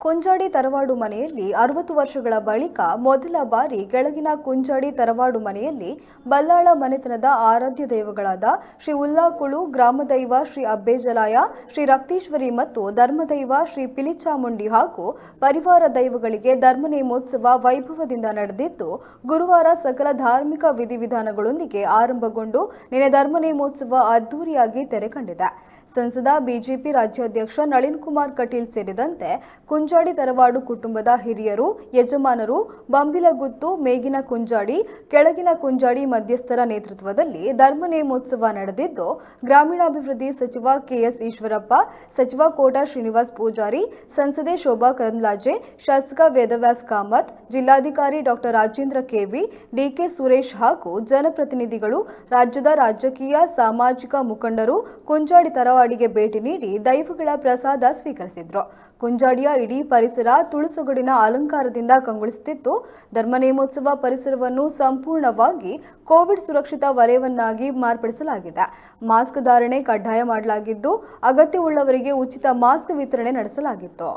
ಕುಂಜಾಡಿ ತರವಾಡು ಮನೆಯಲ್ಲಿ 60 ವರ್ಷಗಳ ಬಳಿಕ ಮೊದಲ ಬಾರಿ ಕೆಳಗಿನ ಕುಂಜಾಡಿ ತರವಾಡು ಮನೆಯಲ್ಲಿ ಬಲ್ಲಾಳ ಮನೆತನದ ಆರಾಧ್ಯ ದೈವಗಳಾದ ಶ್ರೀ ಉಲ್ಲಾಕುಳು, ಗ್ರಾಮದೈವ ಶ್ರೀ ಅಬ್ಬೇಜಲಾಯ, ಶ್ರೀ ರಕ್ತೇಶ್ವರಿ ಮತ್ತು ಧರ್ಮದೈವ ಶ್ರೀ ಪಿಲಿಚಾಮುಂಡಿ ಹಾಗೂ ಪರಿವಾರ ದೈವಗಳಿಗೆ ಧರ್ಮನೇಮೋತ್ಸವ ವೈಭವದಿಂದ ನಡೆದಿದ್ದು, ಗುರುವಾರ ಸಕಲ ಧಾರ್ಮಿಕ ವಿಧಿವಿಧಾನಗಳೊಂದಿಗೆ ಆರಂಭಗೊಂಡು ನಿನ್ನೆ ಧರ್ಮನೇಮೋತ್ಸವ ಅದ್ದೂರಿಯಾಗಿ ತೆರೆ ಕಂಡಿದೆ. ಸಂಸದ ಬಿಜೆಪಿ ರಾಜ್ಯಾಧ್ಯಕ್ಷ ನಳಿನ್ ಕುಮಾರ್ ಕಟೀಲ್ ಸೇರಿದಂತೆ ಕುಂಜಾಡಿ ತರವಾಡು ಕುಟುಂಬದ ಹಿರಿಯರು, ಯಜಮಾನರು, ಬಂಬಿಲಗುತ್ತು, ಮೇಗಿನ ಕುಂಜಾಡಿ, ಕೆಳಗಿನ ಕುಂಜಾಡಿ ಮಧ್ಯಸ್ಥರ ನೇತೃತ್ವದಲ್ಲಿ ಧರ್ಮನೇಮೋತ್ಸವ ನಡೆದಿದ್ದು, ಗ್ರಾಮೀಣಾಭಿವೃದ್ಧಿ ಸಚಿವ ಕೆಎಸ್ ಈಶ್ವರಪ್ಪ, ಸಚಿವ ಕೋಟಾ ಶ್ರೀನಿವಾಸ್ ಪೂಜಾರಿ, ಸಂಸದೆ ಶೋಭಾ ಕರಂದ್ಲಾಜೆ, ಶಾಸಕ ವೇದವ್ಯಾಸ್ ಕಾಮತ್, ಜಿಲ್ಲಾಧಿಕಾರಿ ಡಾ ರಾಜೇಂದ್ರ ಕೆವಿ, ಡಿಕೆ ಸುರೇಶ್ ಹಾಗೂ ಜನಪ್ರತಿನಿಧಿಗಳು, ರಾಜ್ಯದ ರಾಜಕೀಯ ಸಾಮಾಜಿಕ ಮುಖಂಡರು ಕುಂಜಾಡಿ ತರವಾಡಿಗೆ ಭೇಟಿ ನೀಡಿ ದೈವಗಳ ಪ್ರಸಾದ ಸ್ವೀಕರಿಸಿದ್ರು. ಕುಂಜಾಡಿಯ ಇಡೀ ಪರಿಸರ ತುಳುಸೊಗಡಿನ ಅಲಂಕಾರದಿಂದ ಕಂಗೊಳಿಸುತ್ತಿತ್ತು. ಧರ್ಮನೇಮೋತ್ಸವ ಪರಿಸರವನ್ನು ಸಂಪೂರ್ಣವಾಗಿ ಕೋವಿಡ್ ಸುರಕ್ಷಿತ ವಲಯವನ್ನಾಗಿ ಮಾರ್ಪಡಿಸಲಾಗಿದೆ. ಮಾಸ್ಕ್ ಧಾರಣೆ ಕಡ್ಡಾಯ ಮಾಡಲಾಗಿದ್ದು, ಅಗತ್ಯವುಳ್ಳವರಿಗೆ ಉಚಿತ ಮಾಸ್ಕ್ ವಿತರಣೆ ನಡೆಸಲಾಗಿತ್ತು.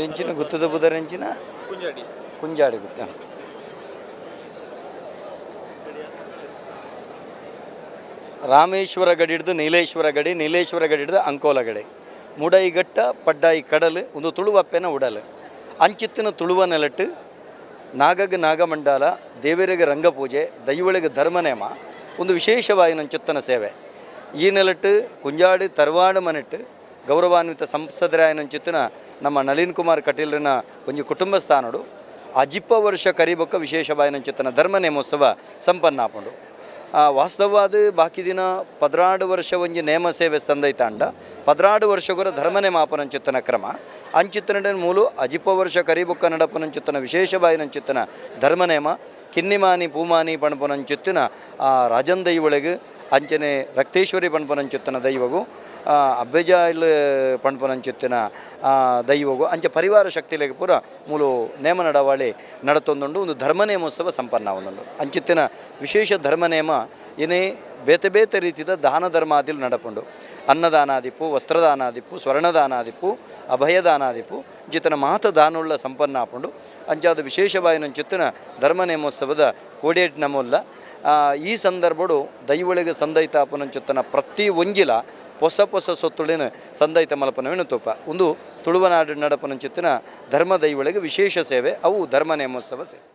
ಇಂಚಿನ ಗುತ್ತದ ಬುದರೆಂಚಿನ ಕುಂಜಾಡಿ ಗುತ್ತ. ರಾಮೇಶ್ವರ ಗಡಿ ಹಿಡ್ದು ನೀಲೇಶ್ವರ ಗಡಿ, ನೀಲೇಶ್ವರ ಗಡಿ ಹಿಡ್ದು ಅಂಕೋಲ ಗಡಿ, ಮುಡೈಗಟ್ಟ ಪಡ್ಡಾಯಿ ಕಡಲು, ಒಂದು ತುಳುವಪ್ಪೆನ ಉಡಲು. ಅಂಚಿತ್ತಿನ ತುಳುವ ನೆಲಟ್ಟು ನಾಗಗ ನಾಗಮಂಡಲ, ದೇವರಿಗೆ ರಂಗಪೂಜೆ, ದೈವಳಿಗೆ ಧರ್ಮನೇಮ, ಒಂದು ವಿಶೇಷವಾಯಿನ ಚಿತ್ತನ ಸೇವೆ. ಈ ನೆಲಟ್ಟು ಕುಂಜಾಡಿ ತರವಾಡು ಮನೆಟ್ಟು ಗೌರವಾನ್ವಿತ ಸಂಸದರಾಯನಂಚಿತ್ತಿನ ನಮ್ಮ ನಳಿನ್ ಕುಮಾರ್ ಕಟೀಲ್ರನ ಒಂಜಿ ಕುಟುಂಬ ಸ್ಥಾನಡು ಅಜಿಪ್ಪ ವರ್ಷ ಕರಿಬೊಕ್ಕ ವಿಶೇಷವಾಯಿನಂಚಿತ್ತನ ಧರ್ಮ ನೇಮೋತ್ಸವ ಸಂಪನ್ನ ಆಪುಂಡು. ವಾಸ್ತವವಾದ ಬಾಕಿ ದಿನ 12 ವರ್ಷ ಒಂಜಿ ನೇಮ ಸೇವೆ ಸಂದೈತಾಂಡ 12 ವರ್ಷಗುರ ಧರ್ಮ ನೇಮಾಪನಂಚಿತ್ತನ ಕ್ರಮ. ಅಂಚಿತ್ತನ ಮೂಲು ಅಜಿಪ ವರ್ಷ ಕರಿಬೊಕ್ಕ ನಡಪನಂಚಿತ್ತನ ವಿಶೇಷವಾಯಿನಂಚಿತ್ತನ ಧರ್ಮ ನೇಮ ಕಿನ್ನಿಮಾನಿ ಪೂಮಾನಿ ಪಣಪನಂಚಿತ್ತಿನ ರಾಜನ್ ದೈವೊಳಗೆ, ಅಂಚನೆ ರಕ್ತೇಶ್ವರಿ ಪಣ್ಪನಂಚಿತ್ತನ ದೈವಗು, ಅಬ್ಬೆಜಾಯಿಲ್ ಪಣ್ಪನಂಚಿತ್ತಿನ ದೈವಗು, ಅಂಚೆ ಪರಿವಾರ ಶಕ್ತಿಲೆಗ್ ಪೂರ ಮೂಲು ನೇಮ ನಡವಾಳಿ ನಡತೊಂದುಂಡು. ಒಂದು ಧರ್ಮ ನೇಮೋತ್ಸವ ಸಂಪನ್ನ ಆವೊಂದುಂಡು. ಅಂಚಿತ್ತಿನ ವಿಶೇಷ ಧರ್ಮ ನೇಮ ಏನೇ ಬೇತೆ ಬೇತೆ ರೀತಿದ ದಾನ ಧರ್ಮಾದಿಲು ನಡಪುಂಡು. ಅನ್ನದಾನಾದಿಪ್ಪು, ವಸ್ತ್ರದಾನಾದಿಪ್ಪು, ಸ್ವರ್ಣದಾನಾದಿಪ್ಪು, ಅಭಯದಾನಾದಿಪ್ಪು, ಜಿತನ ಮಾತ ದಾನುಳ್ಳ ಸಂಪನ್ನ ಆಪುಂಡು. ಅಂಚಾದ ವಿಶೇಷವಾಯಿನಂಚಿತ್ತಿನ ಧರ್ಮ ನೇಮೋತ್ಸವದ ಕೋಡೇಟ್ ನಮೊಲ್ಲ. ಈ ಸಂದರ್ಭಡು ದೈವಳಿಗೆ ಸಂದೈತ ಆಪುನಂಚಿತ್ತನ ಪ್ರತಿ ಒಂಜಿಲ ಪೊಸ ಪೊಸ ಸೊತ್ತುಳಿನ ಸಂದೈತ ಮಲ್ಪನವೇನು ತೂಪ. ಒಂದು ತುಳುವನಾಡು ನಡಪನಂಚಿತ್ತಿನ ಧರ್ಮ ದೈವಳಿಗೆ ವಿಶೇಷ ಸೇವೆ, ಅವು ಧರ್ಮ ನೇಮೋತ್ಸವ ಸೇವೆ.